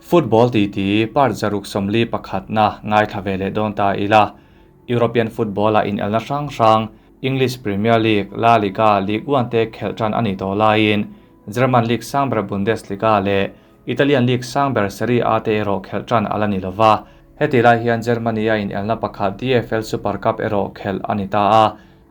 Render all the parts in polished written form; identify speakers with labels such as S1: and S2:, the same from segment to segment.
S1: Football titi part 141-na ngaithla ve leh dawn ta ila. European football-a inelna hrang hrang English Premier League, La Liga, Ligue 1 te khelh tan a nih tawh laiin German League sang ber Bundesliga leh Italian League sang ber Serie A te erawh khelh tan a la ni lova. Heti lai hian Germany-a inelna pakhat DFL Super Cup erawh khelh a ni ta a,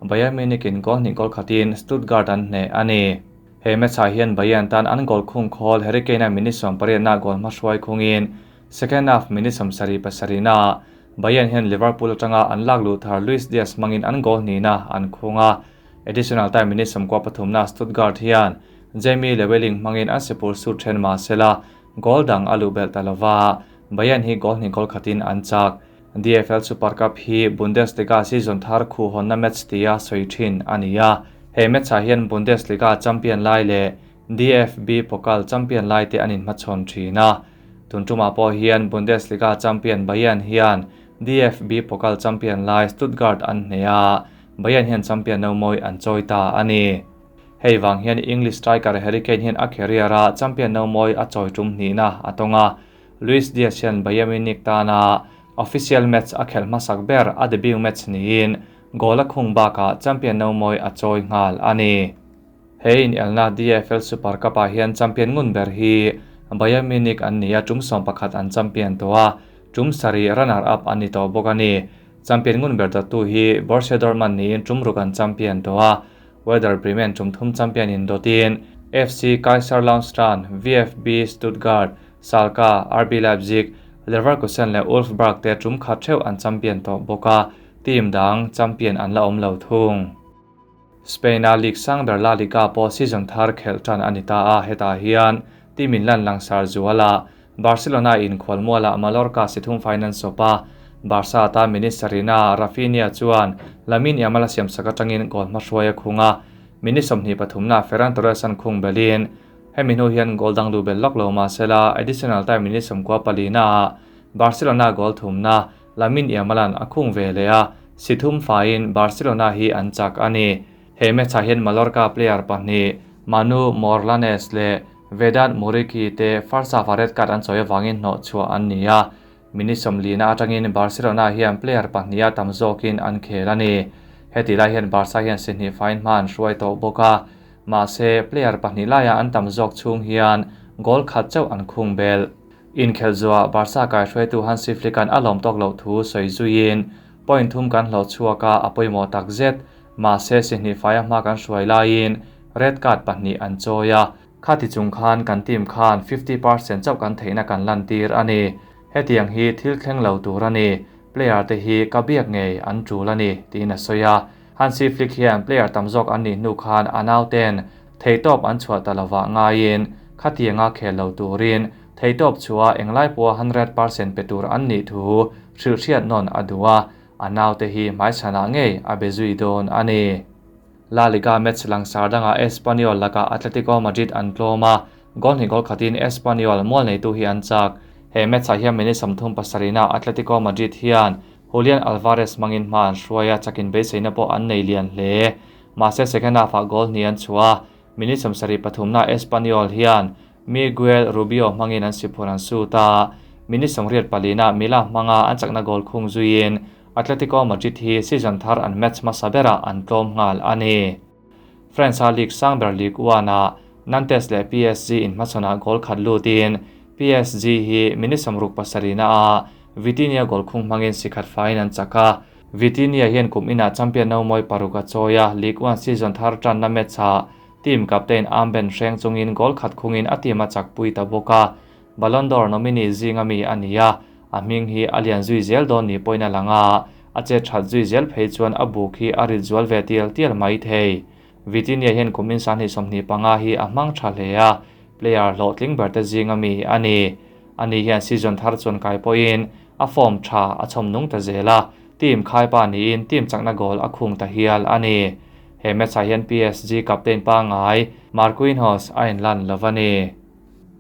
S1: Bayern Munich-in goal hnih goal khatin Stuttgart an hneh a ni. He match-ah hian Bayern tan an goal khung khawl Harry Kane-a minute 18-na goal hmahruai khungin second half minute 77-naah Bayern hian Liverpool atanga an lak luh thar Luis Diaz hmangin an goal hnihna an khung a. Additional time minute 93-na Stuttgart hian Jamie Leweling hmangin an sipur sut then mahsela goal dang a luh belh ta lova, Bayern hi goal hnih goal khatin an chak. DFL Super Cup hi Bundesliga season thar khuhhawnna match tia sawi thin a ni a. He match-ah hian Bundesliga champion lai leh DFB Pokal champion lai te an inhmachhawn thin a. Tun tumah pawh hian Bundesliga champion Bayern hian DFB Pokal champion lai Stuttgart an hneh a, Bayern hian champion no mawi an chawi ta a ni. Hei vang hian English striker Harry Kane hian a career-a champion no mawi a chawi tum hnihna a tawng a. Luis Diaz hian Bayern Munich tana official match a khelh hmasak ber a debut match niin goal a khung bakah champion no mawi a chawi nghal a ni. He inelna DFL Super Cup-ah hian champion ngun ber hi Bayern Munich an ni a, tum 11 an champion tawh a, tum 7 runner-up an ni tawh bawk a ni. Champion ngun ber dawttu hi Borussia Dortmund niin tum ruk an champion tawh a, Werder Bremen tum thum champion in dawtin FC Kaiserslautern, VfB Stuttgart, Schalke, RB Leipzig, Leverkusen leh Wolfsburg te tum khat theuh an champion tawh bawk a, team dang champion an la awm lo thung. Spain-a league sang ber La Liga pawh season thar khelh tan a ni ta a, hetah hian team in lan langsar zuala Barcelona in khualmualah Mallorca si thum faiin an sawp a, Barca tan minute sarihna Raphinha chuan Lamine Yamal a siamsak atangin goal hmahruai a khung a, minute 23-na Ferran Torres an khung belhin hemi hnu hian goal dang duh bel lawk lo mahsela additional time minute 94-naah Barcelona goal thumna Lamine Yamal-a'n a khung ve leh a, si thum faiin Barcelona hi an chak a ni. He match-ah hian Mallorca player pahnih Manu Morlanes leh Vedat Muriqi te first half-a red card an chawi avangin hnawh chhuah an ni a, minute 40 atangin Barcelona hian player pahniha tam zawkin an khel a ni. Heti lai hian Barca hian si hnih faiin hma an hruai tawh bawk a, mahse player pahnih laia an tam zawk chhung hian goal khat chauh an khung belh. Inkhelh zuah Barca kaihruaitu Hansi Flick-a'n a lawm tawk loh thu sawi zuiin point thum kan hlawh chhuak a, a pawimawh tak zet. Mahse si hnih faia hma kan hruai laiin red card pahnih an chawi a, khati chung khan kan team khan 50% chauh kan theihna kan lantir a ni. Hetiang hi thil thleng lo tur a ni, player te hi ka biak ngei an tul a ni, tiin a sawi a. Hansi Flick hian player tam zawk an nih hnu khan a nauten theihtawp an chhuah ta lovah ngaiin khatianga khel lo turin theihtawp chhuah englai pawha 100% pe tur an nih thu hrilhhriat nawn a duh a, a naute hi hmaichhanah ngei a be zui dawn a ni. La Liga match langsar dangah Espanyol lakah Atletico Madrid an tlawm a, goal hnih goal khatin Espanyol mual neitu hi an chak. He match-ah hian minute 37-ah Atletico Madrid hian Julian Alvarez hmangin hma an hruai a, chakin beiseina pawh an nei lian hle. Mahse second half-ah goal hnih an chhuah a, minute 73-naah Espanyol hian Miguel Rubio hmangin an siphur an sut a, minute 84-naah Mila hmanga an chakna goal khung zuiin Atletico Madrid hi season thar an match hmasa berah an tlawm nghal a ni. France-a league sang ber Ligue 1-ah Nantes leh PSG inhmachhawnah goal khat lutin PSG hi minute 67-naah Vitinha goal khung hmangin si khat faiin an chak a. Vitinha hian kum inah champion no mawi paruk a chawi a, Ligue 1 season thar tanna match-ah team captain armband hreng chungin goal khat khungin a team a chakpui ta bawk a. Ballon d'Or nominee zinga mi a ni a, a hming hi a lian zui zel dawn ni pawhin a lang a, a che that zui zel phei chuan a buk hi a rit zual ve tial tial mai thei. Vitinha hian kum in 2025 hi a hmang tha hle a, player hlawhtling ber te zinga mi a ni. Ani hian season thar chuan kai pawhin a form tha a chhawm nung ta zel a, team khaipa niin team chakna goal a khung ta hial a ni. He match-ah hian PSG captain pangai Marquinhos a inlan lo a ni.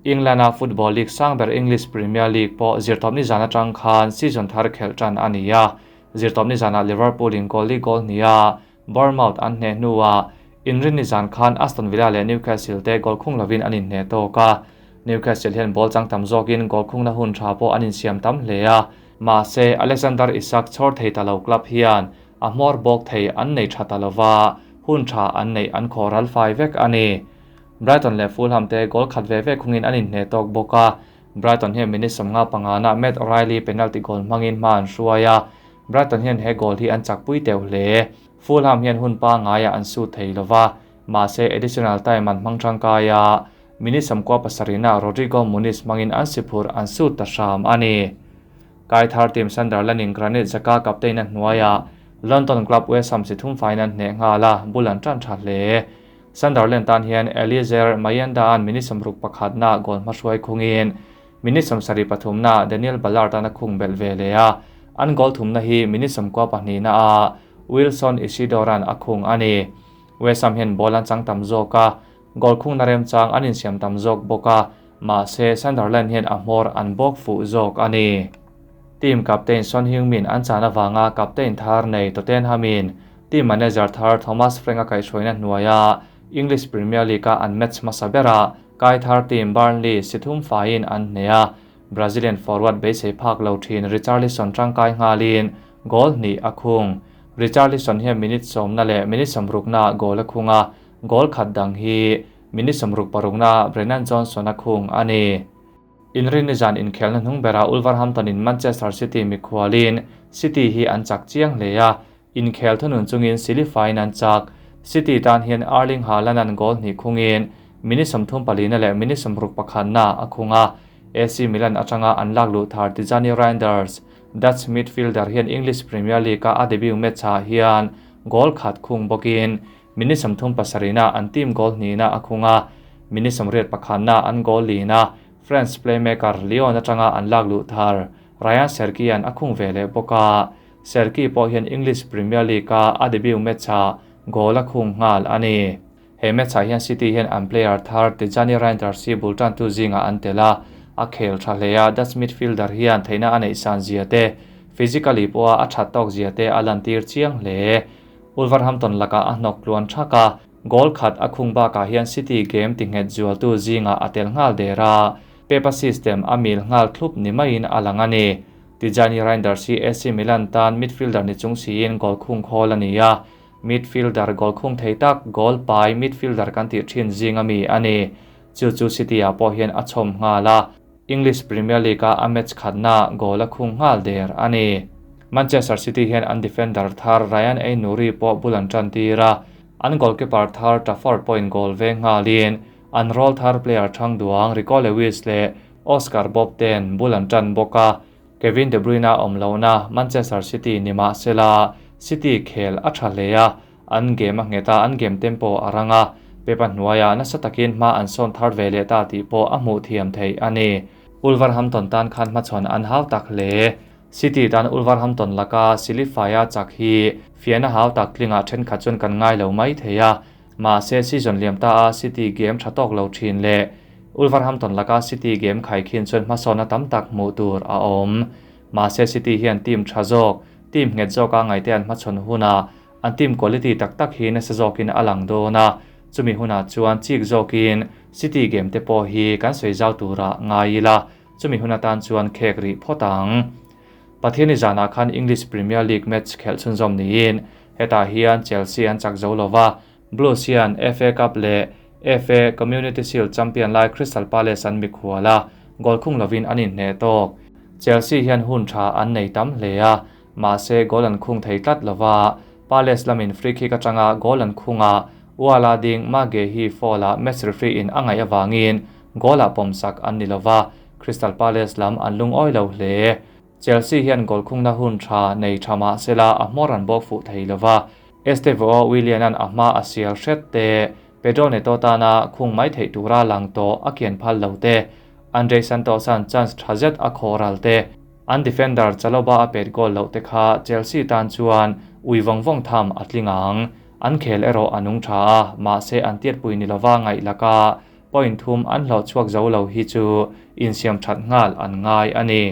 S1: England-a football league sang ber English Premier League pawh zirtawpni zan atang khan season thar khelh tan a ni a. Zirtawpni zanah Liverpool in goal li goal hnih a, Bournemouth an hneh hnuah Inrinni zan khan Aston Villa leh Newcastle te goal khung lovin an inhneh tawk a. Newcastle hian ball chang tam zawkin goal khungna hun tha pawh an insiam tam hle a, mahse Alexander Isak chhawr thei ta lo club hian a hmawr bawk thei an nei tha ta lova, hun tha an neih an khawh ral fai vek a ni. Brighton leh Fulham te goal khat ve ve khungin an inhneh tawk bawk a, Brighton hian minute 55 na Matt O'Riley penalty goal hmangin hma an hruai a, Brighton hian he goal hi an chakpui teuh hle. Fulham hian hun pangaiah an sut thei lova, mahse additional time an hmang tangkai a, minute 97 na Rodrigo Muniz hmangin an si phur an sut ta hram a ni. Kai thar team Sunderland in Granit Xhaka captain a hnuaiah London club West Ham si thum fain an hneh nghal a, bul an tan tha hle. Sunderland tan hian Eliezer Mayenda an minute 61 na goal hmahruai khungin minute 73 na Daniel Ballard an a khung bel ve le a, an goal thumna hi minute 92 na a Wilson Isidoran a khung ani. West Ham hian ball an chang tam zawk a, goal khung na rem chang an insiam tam zawk bawk a, mahse Sunderland hian a hmawr an bawk fuh zawk ani. Team captain Son Heung-min an chan awanga captain thar nei Tottenham in team manager thar Thomas Frank a kaihhruaina hnuaia English Premier League a an match hmasa bera kai thar team Burnley si thum faiin an hne a, Brazilian forward beisei phak lo thin Richarlison tangkai nghalin goal hnih a khung. Richarlison hian minute 10 na leh minute 60 na goal a khunga, goal khat dang hi minute 66 na Brennan Johnson a khung ani. Inrin ni zan inkhelna hnung bera Wolverhampton in Manchester City mikhualin City hi an chak chiang hle a, inkhel thunun chungin sili fain an chak. City tan hian Erling Haaland an goal hnih khungin minute 34 na leh minute 61 na a khunga. AC Milan atanga an lak luh thar Tijani Reinders, Dutch midfielder hian English Premier League a debut match ah hian goal khat khung bawkin minute 37 na an team goal hnih na a khunga, minute 81 na an goal li na French playmaker Lyon atanga an lak luh thar Ryan Cherki an a khung ve leh bawk a. Cherki pawh hian English Premier League a debut match ah goal a khung nghal ani. He match ah hian City hian an player thar Tijani Reinders hi bul tan tu zinga an tel a, a khel tha hle a. Dutch midfielder hian theihna a neih san zia te, physically pawh a that tawk zia te a lan tir chiang hle. Wolverhampton laka a hnawk tluan thak a, goal khat a khung bakah hian City game ti nghet zual tu zinga a tel nghal der a, paper system a mil nghal thlup ni maiin a lang ani. Tijani Reinders hi AC Milan tan midfielder ni chung siin goal khung khawl ani a, midfielder goal khung thei tak goal pai midfielder kan tih thin zinga mi ani. Chu chu City ah pawh hian a chhawm nghal a, English Premier League a match khatna goal a khung nghal der ani. Manchester City hian an defender thar Ryan Ait-Nouri pawh bul an tan tir a, an goalkeeper thar Trafford pawhin goal ve nghalin an roll thar player thang duang Rico Lewis leh Oscar Bob ten bul an tan bawk a. Kevin De Bruyne a awm lohna Manchester City ni mahsela City khel a tha hle a, an game a nghet a, an game tempo a ranga, Pepa hnuaia nasa takin hma an sawn thar ve leh ta tih pawh a hmuh thiam theih ani. Wolverhampton tan khan hmachhawn an hau tak hle. City tan Wolverhampton laka Silifaya chak hi fiahna hau tak tlingah thenkhat chuan kan ngai lo mai thei a, mahse season liam ta a City game tha tawk lo thin leh Wolverhampton laka City game khai khin chuan hmasawna tam tak hmuh tur a awm. Mahse City hian team tha zawk, team nghet zawk a ngaite an hmachhawn huna an team quality tak tak hi nasa zawkin a lang dawn a, chumi huna chuan chik zawkin City game te pawh hi kan sawi zau tura ngai ila, chumi huna tan chuan khek ri phawt ang. Pathiani zana khan English Premier League match khelh chhunzawm niin hetah hian Chelsea an chak zo lova, Blues hian FA Cup leh FA Community Shield champion lai Crystal Palace an mikhual a, goal khung lovin an inhneh tawk. Chelsea hian hun tha an nei tam hle a, mahse goal an khung thei tlat lova, Palace lamin free kick atanga goal an khunga, Wala ding Mage hi foul a match referee in a ngaih awangin goal ah pawmsak an ni lova, Crystal Palace lam an lungawi lo hle. Chelsea hian goal khungna hun tha nei tha mahsela a hmawr an bawk fuh thei lova, Estevao Willian an a hma a sial hret te, Pedro Neto tana khung mai theih tura lang tawh a kian phal lo te, Andre Santos an chance tha zet a khawral te, an defender Chalobah a pet goal lo te kha Chelsea tan chuan ui vawng vawng tham a tling ang. An khel erawh a nung tha a, mahse an tiat pui ni lova ngaih laka point thum an hlawh chhuak zo lo hi chu insiam that nghal an ngai ani.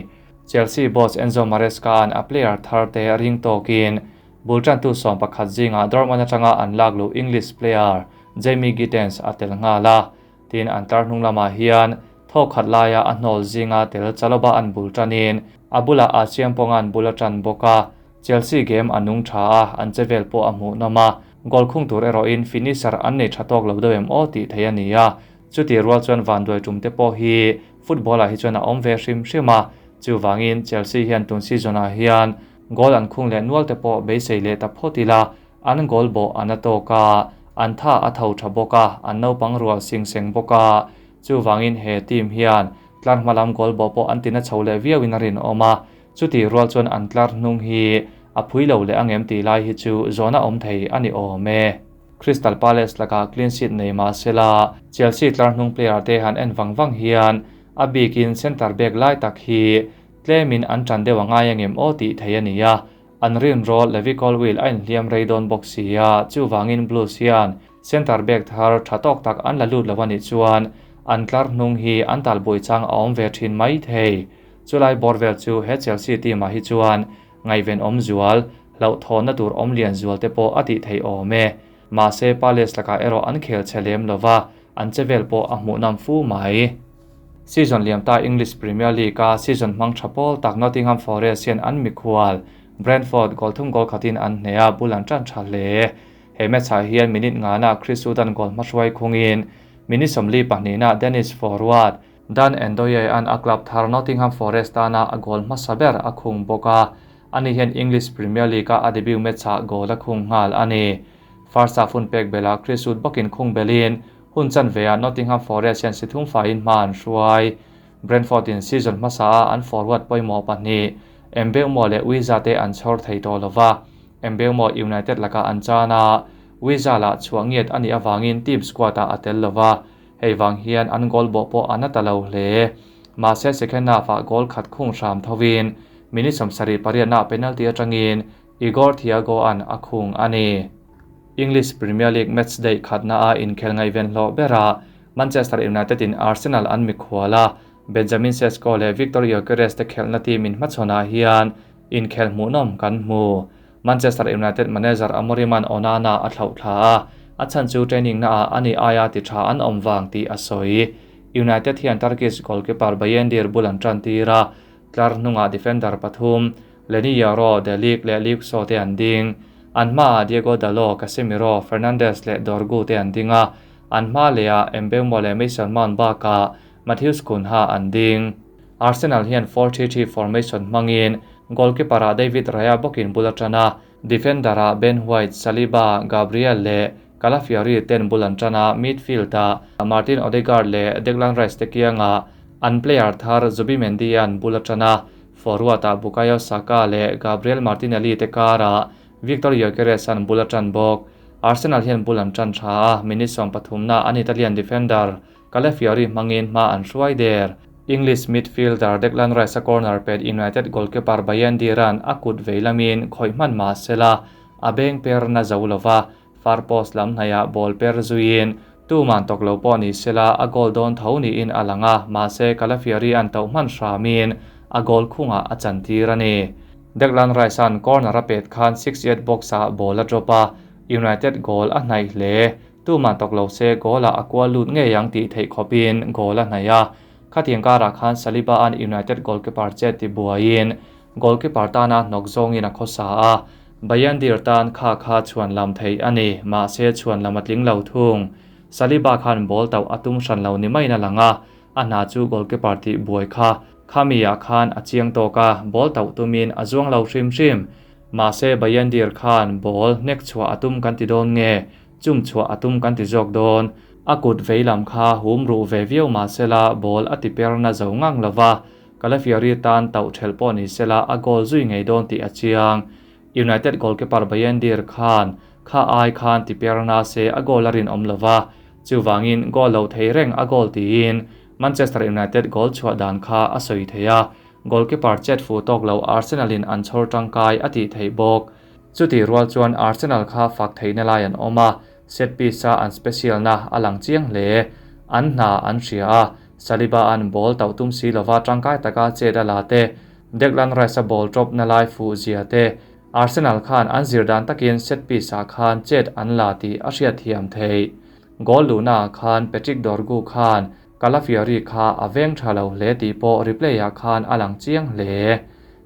S1: Chelsea boss Enzo Maresca an a player thar te ring tawkin bul tan tu 11 zinga Dortmund atanga an lak lu English player Jamie Gittens a tel nghala. Tin an tar hnung lamah hian Thawk khat laia a hnawl zinga tel Chalobah an bul tanin a bulah Acheampong-a'n bul a tan bawk a, Chelsea game a nung tha a, an che vel pawh a hmuhnawm a, goal khung tur erawhin finisher an nei tha tawk lo deuh em aw tih theih a ni a, chutih rual chuan vanduai tum te pawh hi football ah hi chuan a awm ve hrim hrim a, chuvangin Chelsea hian tun season ah hian goal an khung leh nual te pawh beisei leh ta phawt ila, an goal bawh an a tawk a, an tha a tho tha bawk a, an naupang rual sing seng bawk a, chuvangin he team hian tlar hma lam goal bawh pawh an tina chho leh viauin a rinawm a. Chutih rual chuan an tlar hnung hi a phui lo leh angem tih lai hi chu zawhna awm thei a ni awm e. Crystal Palace lakah clean sheet nei mah sela, Chelsea tlar hnung player te han en vang vang hian a bikin centre back lai tak hi tlemin an tan deuh a ngai angem aw tih theih a ni a, an rinrawl Levi Colwill a inhliam rei dawn bawk si a, chuvangin Blues hian centre back thar tha tawk tak an la lut lo a nih chuan an tlar hnung hi an talbuai chang a awm ve thin mai thei. Chulai bawr vel chu he Chelsea team ah hi chuan ngaihven awm zual, hlauhthawnna tur awm lian zual te pawh a tih theih awm e. Mahse Palace lakah erawh an khel chhe lem lova, an che vel pawh a hmuhnawm fu mai. Season liam ta English Premier League a season hmang tha pawl tak Nottingham Forest hian an mikhual Brentford goal thum goal khatin an hneh a, bul an tan tha hle. He match ah hian minute ngana Chris Wood-a'n goal hmahruai khungin minute 42na Dennis Forward Dan Ndoye-a'n a club thar Nottingham Forest tana a goal hmasa ber a khung bawk a, ani hian English Premier League-a a debut match-ah goal a khung nghal a ni. First half hun pek belah Chris Wood bawkin khung belin hun chanveah Nottingham Forest hian si thum faiin hma an hruai. Brentford-in season hmasaa an forward pawimawh pahnih Mbeumo leh Wiza te an chhawr thei tawh lo va, Mbeumo United lakah an chan a, Wiza lah chhuah ngiat a nih avangin team squad-ah a tel lo va, Hei vang hian an goal bawh pawh a na ta lo hle. Mahse second half-ah goal khat khung hram thovin minute 78 ah penalty atangin Igor Thiago-a'n a khung a ni. English Premier League match day khatna a inkhel ngaihven hlawh berah Manchester United in Arsenal an mikhual a, Benjamin Sesko leh Viktor Gyokeres te khelhna team inhmachhawnah hian inkhel hmuhnawm kan hmu. Manchester United manager Amorim-a'n Onana a thlauh thla a, a chhan chu training naah ani aia ti tha an awm vang tih a sawi. United hian Turkish goalkeeper Bayindir bul an tan tir a, tlar hnungah defender pathum, Leny Yoro, De Ligt leh Luke Shaw te an ding. An hmaah Diogo Dalot, Casemiro, Fernandes leh Dorgu te an ding a, an hma lehah Mbeumo leh Mason Mount bakah Matheus Cunha an ding. Arsenal hian 4-3-3 formation hmangin goalkeeper-ah David Raya bawkin bul a tan a, defender-ah Ben White, Saliba, Gabriel leh Calafiori ten bul an tan a, midfield-ah Martin Odegaard leh Declan Rice te kiangah an player thar Zubimendi-a'n bul a tan a, forward-ah Bukayo Saka leh Gabriel Martinelli te karah Viktor Gyokeres-a'n bul a tan bawk. Arsenal hian bul an tan tha a, minute 13-na an Italian defender Calafiori hmangin hma an hruai der. English midfielder Declan Rice-a corner pet United goalkeeper Bayindir-a'n a kut vei lamin khawih hman mah sela, a beng per na zo lova, far post lam hnaihah ball per zuiin tuman tawk lo pawh ni sela a goal dawn tho niin a lang a, mahse Calafiori-a'n toh hman hramin a goal khungah a chantir a ni. Declan Rice-a'n corner a pet khan 68 box-ah ball a drop a, United goal a hnaih hle. Tuman tawk lo se goal ah a kual lut ngei ang tih theih khawpin goal a hnaih a, khatiang karah khan Saliba-a'n United goalkeeper chet ti buaiin goalkeeper tana hnawk zawngin a khawsa a, Bayindir tan kha kha chhuan lam theih a ni, mahse chhuan lam a tling lo thung. Saliba khan ball tauh a tum hran lo ni maiin a lang a, a hna chu goalkeeper tih buai kha khami ah khan a chiang tawk a, ball tauh tumin a zuang lo hrim hrim. Mahse Bayindir khan ball hnek chhuah a tum kan ti dawn nge? Chum chhuah a tum kan ti zawk dawn. A kut vei lam kha hum ruh ve viau mah sela ball a ti per na zo ngang lo va, Calafiori tan tauh thelh pawh ni sela a goal zui ngei dawn tih a chiang. United goalkeeper Bayindir khan kha ai khan ti per na se a goal a rinawm lo va, chuvangin goal lo thei reng a goal tiin Manchester United goal chhuah dan kha a sawi thei a, goalkeeper chet fuh tawk lo Arsenal in an chhawr tangkai a tih theih bawk. Chutih rual chuan Arsenal kha fak theihna lai an awm a, set piece-a an special na a lang chiang hle. An hna an hria a, Saliba-a'n ball tauh tum si lova tangkai taka chet a la te, Declan Rice-a ball drop na lai fuh zia te, Arsenal khan an zir dan takin set piece-ah khan chet an la tih a hriat thiam theih. Goal luhnaah khan Patrick Dorgu khan Calafiori kha a veng tha lo hle tih pawh replay-ah khan a lang chiang hle.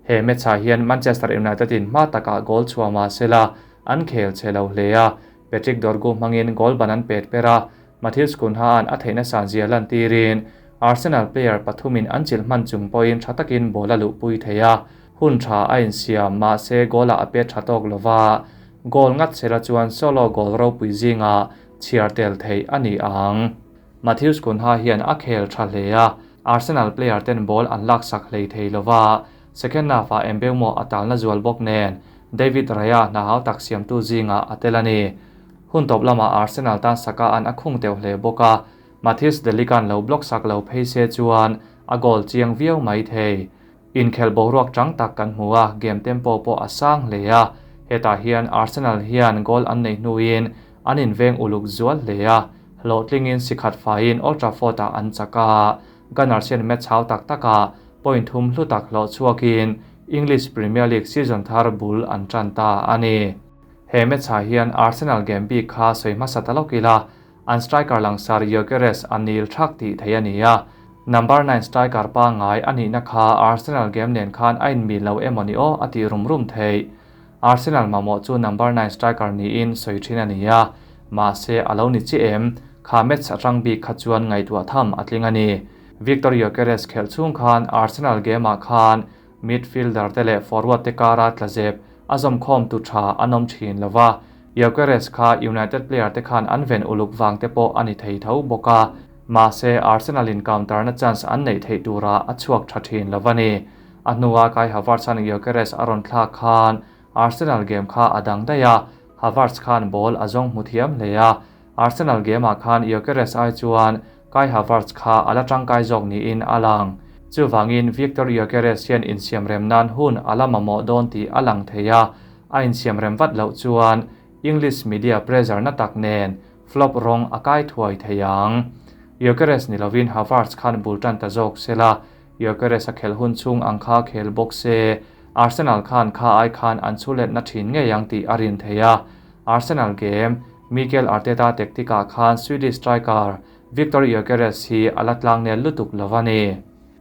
S1: He match-ah hian Manchester United-in hma takah goal chhuah mah sela an khel chhe lo hle a, Patrick Dorgu hmangin goal ban an pet per a, Matheus Cunha-a'n a theihna san zia lantirin Arsenal player pathumin an chilh hman chung pawhin tha takin ball a luhpui thei a, hun tha a insiam mahse goal-ah a pet tha tawk lova, goal ngat sela chuan solo goal ropui zingah chhiar tel theih a ni ang. Matheus Cunha hian a khel tha hle a, Arsenal player ten ball an laksak hlei thei lova, second half-ah Mbeumo a talna zual bawk nen David Raya hna hau tak siamtu zingah a tel a ni. Hun tawp lamah Arsenal tan Saka an a khung teuh hle bawk a, Matthijs de Ligt-a'n lo block sak lo phei se chuan a goal chiang viau mai thei. Inkhel boruak chang tak kan hmu a, game tempo pawh a sang hle a, hetah hian Arsenal hian goal an nei hnuin an inveng uluk zual hle a, hlawhtlingin sikhat faiin Old Trafford-ah an chak a, Gunners hian match hau tak takah point thum hlu tak hlawh chhuakin English Premier League season thar bul an tan ta a ni. He match-ah hian Arsenal game bik kha sawi hmasa ta lawk ila, an striker langsar Gyökeres a nil thak tih theih a ni a. Number nine striker pangngai a nihna kha Arsenal game nen khan a inmil lo emaw ni aw a tih rum rum theih. Arsenal mamawh chu number nine striker niin sawi thin a ni a, mahse a lo ni chiah em? Kha match atang bik kha chuan ngaihtuah tham a tling a ni. Viktor Gyökeres khelh chhung khan Arsenal game-ah khan midfielder te leh forward te kara tla zep a zawmkhawm tu tha an awm thin lo va, Gyökeres kha United player te khan an ven uluk vang te pawh a ni thei tho bawk a, mahse Arsenal in counter na chance an neih theih tura a chhuak tha thin lo a ni. A hnua Kai Havertz-a'n Gyökeres a rawn thlak khan Arsenal game kha a dang daih a, Havertz khan ball a zawng hmu thiam hle a, Arsenal game-ah khan Gyökeres ai chuan Kai Havertz kha a la tangkai zawk niin a lang. Chuvangin Viktor Gyökeres hian insiamrem nan hun a la mamawh dawn tih a lang thei a, a insiamrem vat loh chuan English media pressure na tak nen flop rawng a kai thuai thei ang. Gyökeres ni lovin Havertz khan bul tan ta zawk sela, Gyökeres a khelh hun chhung ang kha khel bawk se, Arsenal khan kha ai khan an chhuletna thin ngei ang tih a rin thei a. Arsenal game Mikel Arteta tactic-ah khan Swedish striker Viktor Gyökeres hi a la tlangnel lutuk lo a ni.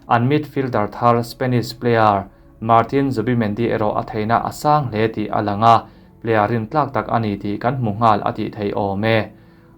S1: An midfielder thar Spanish player Martin Zubimendi erawh a theihna a sang hle tih a lang a, player rintlak tak a ni tih kan hmu nghal a tih theih awm e.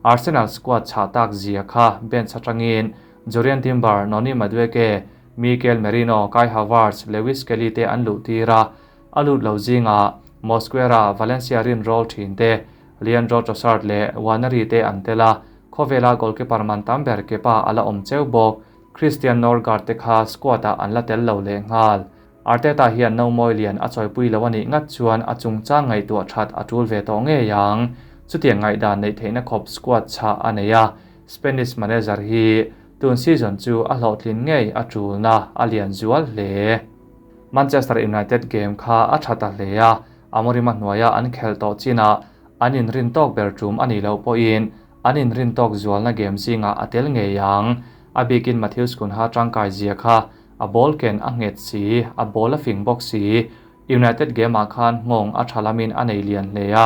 S1: Arsenal squad chhah tak zia kha bench atangin Jurrien Timber, Noni Madueke, Mikel Merino, Kai Havertz, Lewis Skelly te an luh tir a, a lut lo zingah Mosquera, Valencia rin roll thin te, Leandro Trossard leh Wanari te an tel a, khawvela goalkeeper man tam ber Kepa a la awm cheu bawk. Christian Norgaard te kha squad-ah an la tel lo leh nghal. Arteta hian no mawi lian a chawipui lo a nih ngat chuan a chungchang ngaihtuah that a tul ve tawh ngei ang. Chutiang ngaihdan neih theihna khawp squad chhah a nei a, Spanish manager hi tun season chu a hlawhtlin ngei a tulna a lian zual hle. Manchester United game kha a tha ta hle a, Amorim-a hnuaia an khelh tawh chinah an inrin tawk ber tum a nih loh pawhin an inrin tawk zualna game zingah a tel ngei ang. A bikin Matheus Cunha tangkai zia kha a ball ken a nghet si, a ball a fing bawk si. United game-ah khan nghawng a tha lamin a nei lian hle a,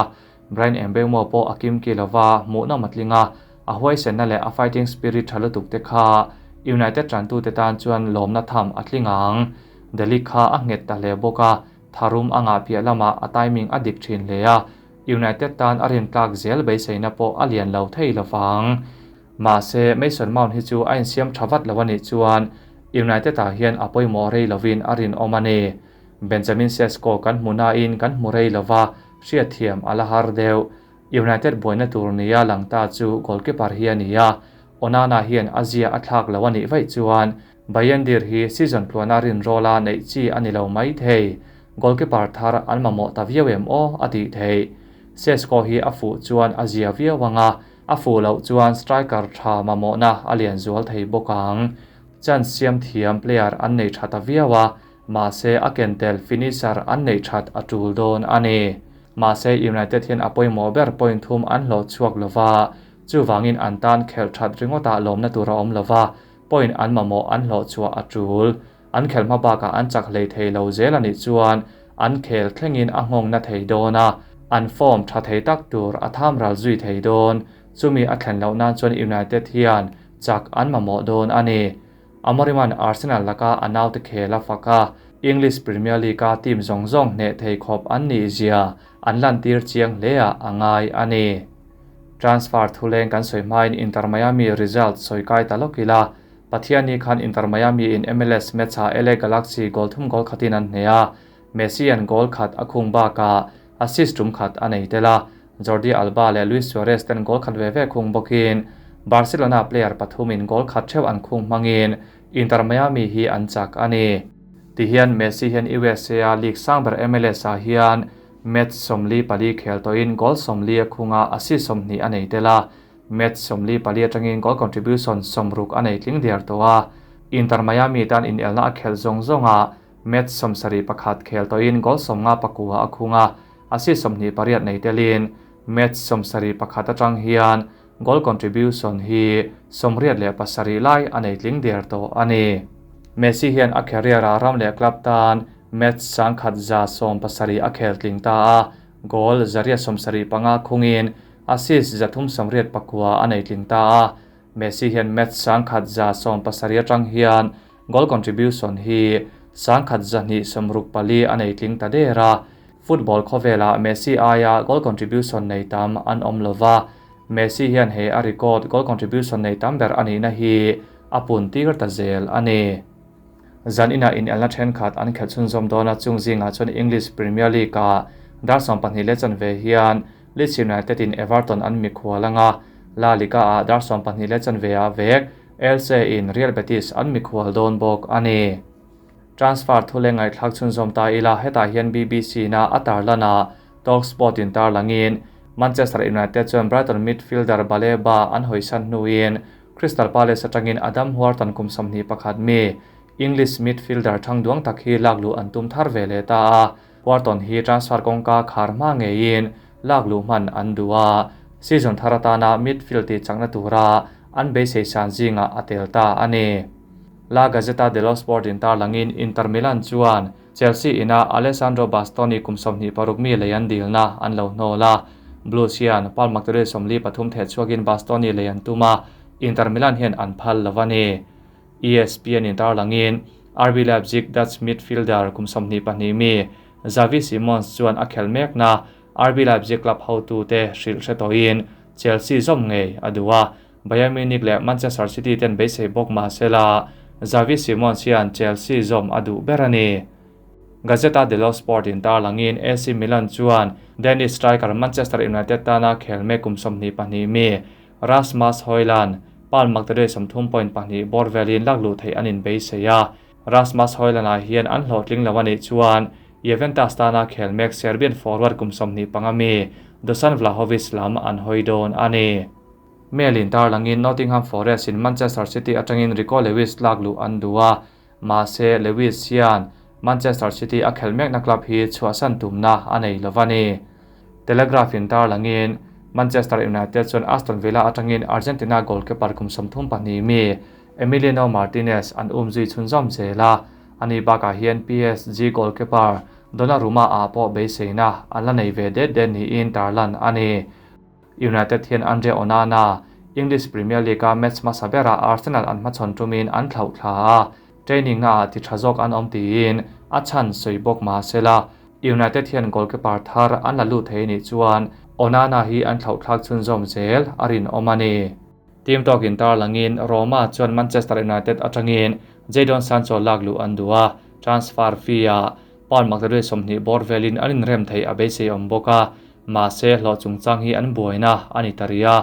S1: Bryan Mbeumo pawh a kimki lova hmuhnawm a tling a, a huaisenna leh a fighting spirit tha lutuk te kha United tantute tan chuan lawmna tham a tling ang. De Ligt kha a nghet ta hle bawk a, tharum a ngah piah lamah a timing a dik thin hle a, United tan a rintlak zel beiseina pawh a lian lo thei lovang. Mahse, Mason Mount hi chu a insiam tha vat lo a nih chuan United-ah hian a pawimawh rei lovin a rinawm a ni. Benjamin Sesko kan hmu nain kan hmu rei lova, hriatthiam a la har deuh. United buaina tur nia lang ta chu goalkeeper hi a ni a, Onana hian a zia a thlak lo a nih vaih chuan Bayindir hi season tluana rinrawla neih chi a ni lo mai thei. Goalkeeper thar an mamawh ta viau em aw a tih theih. Sesko hi a fuh chuan a zia viau ang a, a fuh loh chuan striker tha mamawhna a lian zual thei bawk ang. Chance siam thiam player an nei tha ta viau a, Mahse a ken tel finisher an neih that a tul dawn a ni. Mahse United hian a pawimawh ber point thum an hlawh chhuak lova, chuvangin an tan khelh that ringawtah lawmna tur a awm lova, point an mamawh an hlawh chhuah a tul. An khelh hma bakah an chak hlei thei lo zel a nih chuan an khel thlengin a nghawng na thei dawn a, an form tha thei tak tur a tham ral zui thei dawn. Chumi a thlen loh nan chuan United hian. chak an mamawh dawn a ni. Amorim-a'n Arsenal laka a naute khel a fak a, English Premier League-a team zawng zawng hneh thei khawp an nih zia an lantir chiang hleah a ngai a ni. Transfer thuleng kan sawi hmain Inter Miami result sawi kai ta lawk ila, Pathianni khan Inter Miami in MLS match-ah LA Galaxy goal thum goal khatin an hneh a, Messi-a'n goal khat a khung bakah assist tum khat a nei tel a, Jordi Alba leh Luis Suarez ten goal khat ve ve khung bawkin Barcelona player pathumin goal khat theuh an khung hmangin Inter Miami hi an chak a ni. Tihian Messi hian USA-a league sang ber MLS-ah hian match 44 khel tawhin goal 40 a khung a, assist 20 a nei tel a, match 44 atangin goal contribution 60 a nei tling diar tawh a. Inter Miami tan inelna a khelh zawng zawngah match 71 khel tawhin goal 59 a khung a, assist 28 nei telin match 71 atang hian goal contribution hi 87 lai a nei tling der tawh a ni. Messi hian a career a ram leh club tan match 117 a khel tling ta a, goal 175 khungin assist 389 a nei tling ta a. Messi hian match 117 atang hian goal contribution hi 1264 a nei tling ta der a. Football khawvela Messi aia goal contribution nei tam an awm lova, Messi hian he a record goal contribution nei tam ber ani na hi a pun tir ta zel ani. Zan ina in elna then khat an khel chhun zawm dawna chung zinga chuan English Premier League a dar 12 le chanve hian Leeds United in Everton an mikhual anga, La Liga a dar 12 le chanve a vek Elche in Real Betis an mikhual dawn bawk ani. Transfer thule ngai thlak chhun zawm ta ila, hetah hian BBC na a tarlana talkSPORT in tarlangin Manchester United chuan Brighton midfielder Baleba an hawisan hnuin Crystal Palace atangin Adam Wharton kum 21 mi English midfielder thangduang tak hi laklu an tum thar ve le ta a. Wharton hi transfer kawngka khar hma ngeiin laklu hman an duha, season tharatana midfield ti chakna tura an beisei san zinga a tel ta ani. La Gazzetta dello Sport in tarlangin Inter Milan chuan Chelsea ina Alessandro Bastoni kum 26 mi leian dilna an lo hnola. Blues hian Paul Macdonald 43 the chuakin Bastoni leian tuma, Inter Milan hian an phal lovani. ESPN in tarlangin RB Leipzig Dutch midfielder kum 22 mi Xavi Simons chuan a khel mek na RB Leipzig club hotu te hril hre tawhin Chelsea zawm ngei a duh a, Bayern Munich leh Manchester City ten beisei bawk mahsela Xavi Simons hian Chelsea zawm a duh ber a ni. Gazzetta dello Sport in tarlangin AC Milan chuan Danish striker Manchester United tana khel mek kum 22 mi Rasmus Højlund Paul Macdonald 30.2 bawr velin lakluh theih an inbeisei a. Rasmus Højlund ah hian an hlawhtling lo anih chuan Juventus tana khel mek Serbian forward kum 25 mi Dusan Vlahovic lam an hawi dawn a ni. Mail in tarlangin Nottingham Forest in Manchester City atangin Rico Lewis lakluh an duh a, mahse Lewis hian Manchester City a khel mekna club hi chhuahsan tumna a nei lo ani. Telegraph in tarlangin Manchester United chuan Aston Villa atangin Argentina goalkeeper kum 32 mi Emiliano Martinez an umzui chhunzawm zela, ani bakah hian PSG goalkeeper Donnarumma a pawh beiseina an la nei ve det det niin tarlan ani. United hian Andre Onana English Premier League a match hmasa bera Arsenal an hmachhawn tumin an thlauh thla a, training na ah ti tha zawk an awm tiin a chhan sawi bawk mahsela United hian goalkeeper thar an la lut thei ni chuan Onana hi an thlauh thlak chhunzawm zel a rinawm a ni. Team talk in tarlangin Roma chuan Manchester United atangin Jadon Sancho lakluh an duh a, transfer fee a Paul Macdonald 20 bawr velin an inrem thei a beisei awm bawk a, mahse hlawh chungchang hi an buaina ani taria.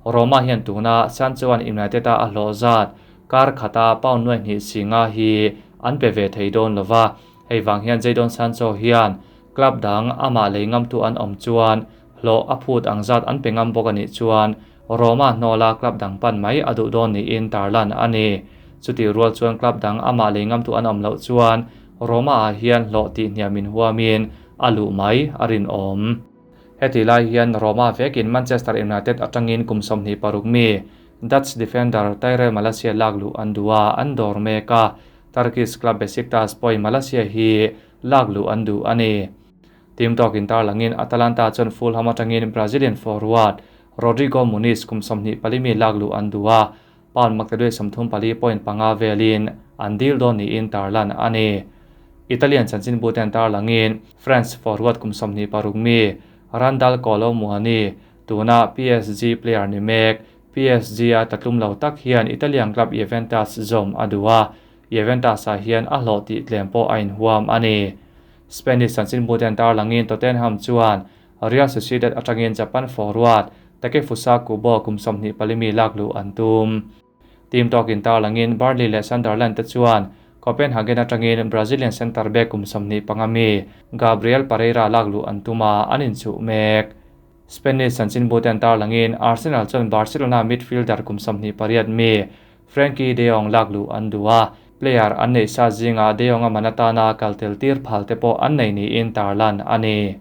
S1: Roma hian tuna Sancho an United a a hlawh zat kar khata pound nuai hnih singa hi an pe ve thei dawn lova, hei wang hian Jadon Sancho hian club dang ama lei ngam tu an awm chuan hlawh a phut ang zat an pe ngam bawk ani chuan Roma hnola club dang pan mai a duh dawn niin tarlan ani. Chuti rual chuan club dang ama lei ngam tu an awm loh chuan Roma ah hian hlawh tih hniamin huamin a luh mai a rin awm. Heti lai hian Roma vekin Manchester United atangin kum 26 mi Dutch defender Tyrell Malacia lakluh an duh a, an dawr mek a, Turkish club Besiktas pawhin Malacia hi lakluh an duh ani. Team talk in tarlangin Atalanta chuan Fulham atangin Brazilian forward Rodrigo Muniz kum 24 mi lakluh an duh a, Pound maktaduai 34.5 velin an deal dawn niin tarlan a ni. Italian chanchinbu ten tarlangin France forward kum 26 mi Randal Kolo Muani tuna PSG player ni mek PSG a tatlum lo tak hian Italian club Juventus zawm a duh a, Juventus ah hian a hlawh tih tlem pawh a inhuam a ni. Spanish chanchinbu ten tarlangin Tottenham chuan Real Sociedad atangin Japan forward Takefusa Kubo kum 24 mi lak luh an tum. Team talk in tarlangin Burnley leh Sunderland te chuan Copenhagen atangin Brazilian centre back kum 25 mi Gabriel Pereira lak luh an tum a, an inchuh mek. Spanish chanchinbu ten tarlangin Arsenal chuan Barcelona midfielder kum 28 mi Frenkie de Jong lak luh an duh a, player an neih sa zinga de Jong a man atana kal tel tir phal te pawh an nei niin tarlan a ni.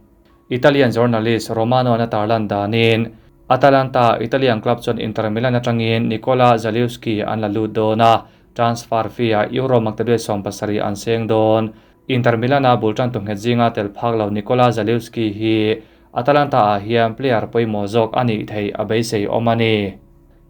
S1: Italian journalist Romano an a tarlan danin Atalanta Italian club chuan Inter Milan atangin Nicola Zalewski an la lut dawn a, transfer fee ah Euro maktaduai 70 an seng dawn. Inter Milan a bul tan tu nghet zinga tel phak lo Nicola Zalewski hi Atalanta ah hian player pawimawh zawk a nih theih a beisei awm a ni.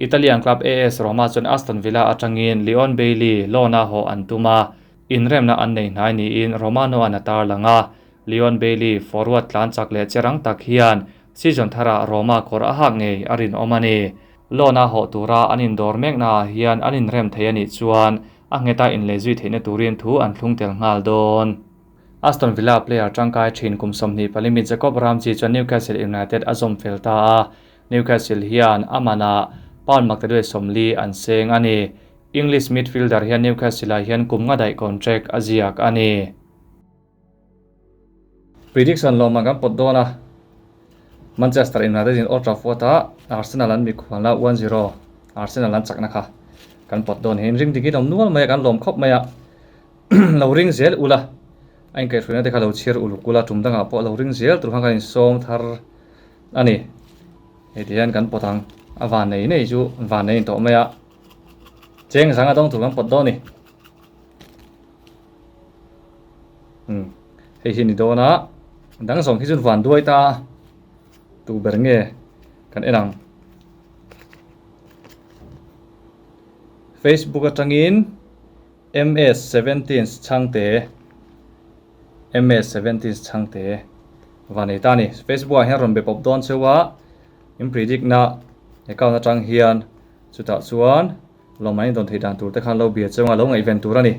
S1: Italian club AS Roma chuan Aston Villa atangin Leon Bailey loan a haw an tum a, inremna an nei hnai niin Romano an a tarlang a. Leon Bailey forward tlan chak leh cherang tak hian season tharah Roma kawr a hak ngei a rinawm a ni. Loan a haw tura an indawr mekna ah hian an inrem thei a nih chuan a ngheta inlei zui theihna turin thu an thlung tel nghal dawn. Aston Villa player tangkai thin kum 24 mi Jacob Ramsey chuan Newcastle United a zawm fel ta a, Newcastle hian a manah pound maktaduai 40 an seng a ni. English midfielder hian Newcastle ah hian kum nga daih contract a ziak a ni. Prediction lawmah kan pawt dawn a, Manchester United in Old Trafford ah Arsenal an mikhualna 1-0 Arsenal an chakna kha kan pawt dawn hi. Ring dikin awm nual mai a, kan lawm khawp mai a, lo ring zel ula, a inkaihhruaina te kha lo chhiar uluk ula, tum dangah pawh lo ring zel tur khan kan insawm thar a ni. Hei ti hian kan pawt ang, a van nei nei chu van nei in tawh mai a, cheng zanga dawng tur kan pawt dawn a ni. Hei hi ni dawn a, dang zawng hi chu van duai ta a, tu ber nge kan en ang. Facebook atangin MS17 chhangte MS17 chhangte van nei ta a ni. Facebook ah hian rawn be pawp dawn cheu a, in predict na account atang hian chutah chuan lawmman in dawn theih dan tur te khan lo bia cheu a, lo ngaihven tur a ni.